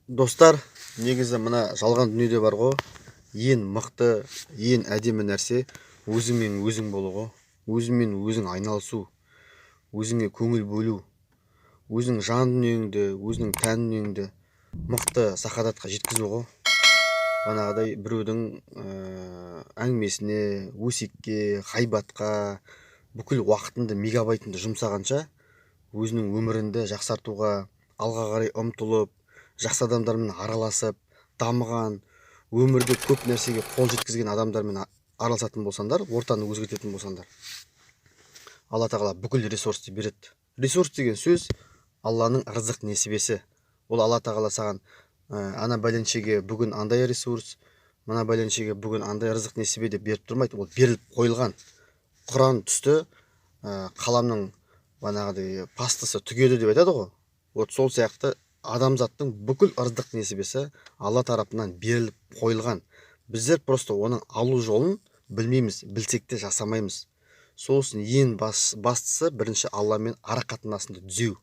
Достар, негізі мына жалған дүниеде бар ғой, ең мықты, ең әдемі нәрсе өзіңмен өзің болу ғой. Өзіңмен өзің айналысу, өзіңе көңіл бөлу, өзің жан дүниеңді, өзіңнің тән дүниеңді мықты сахадатқа жеткізу ғой. Бағанағыдай біреудің әңгімесіне, өсекке, ғайбатқа бүкіл уақытыңды, мегабайтыңды жұмсағанша, өзіңнің өміріңді жақсартуға, алға қарай ұмтылып, жақсы адамдармен араласып, дамыған, өмірде көп нәрсеге қол жеткізген адамдармен араласатын болсаңдар, ортаны өзгертетін болсаңдар, Алла Тағала бүкіл ресурсты береді. Ресурс деген сөз — Алланың ырзық несібесі. Ол Алла Тағала саған ана бәленшеге бүгін андай ресурс, мына бәленшеге бүгін андай ырзық несібе деп беріп тұрмайды. Ол беріліп қойылған. Құран түсті, қаламның бағанағыдай пастасы түгеді деп айтады ғой. Вот сол сияқты адамзаттың бүкіл ырзық несібесі Алла тарапынан беріліп қойылған. Біздер просто оның алу жолын білмейміз, білсек те жасамаймыз. Сол үшін ең бастысы бірінші Алламен ара қатынасыңды түзеу.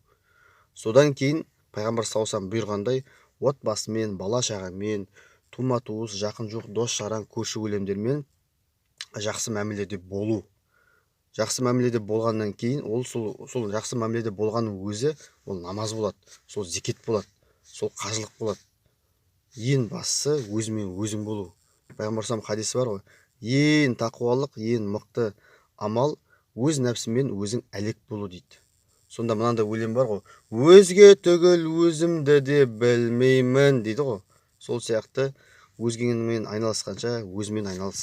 Содан кейін пайғамбар саллаллаху алейхи бұйырғандай отбасымен, бала шағамен, тума туыс, жақын жуық дос жаран, көрші көлемдермен жақсы мәміледе болу. Жақсы мәміледе болғаннан кейін ол сол жақсы мәміледе болғанның өзі ол намаз болады, сол зекет болады, сол қажылық болады. Ең бастысы өзіңмен өзің болу. Пайғамбар саллаллаху хадисі бар ғой: ең тақуалық, ең мықты амал — өз нәпсімен өзің әлек болу дейді. Сонда мынандай өлең бар ғой: «Өзге түгіл, өзімді де білмеймін» дейді ғой. Сол сияқты өзгемен айналысқанша, өзімен айналыс.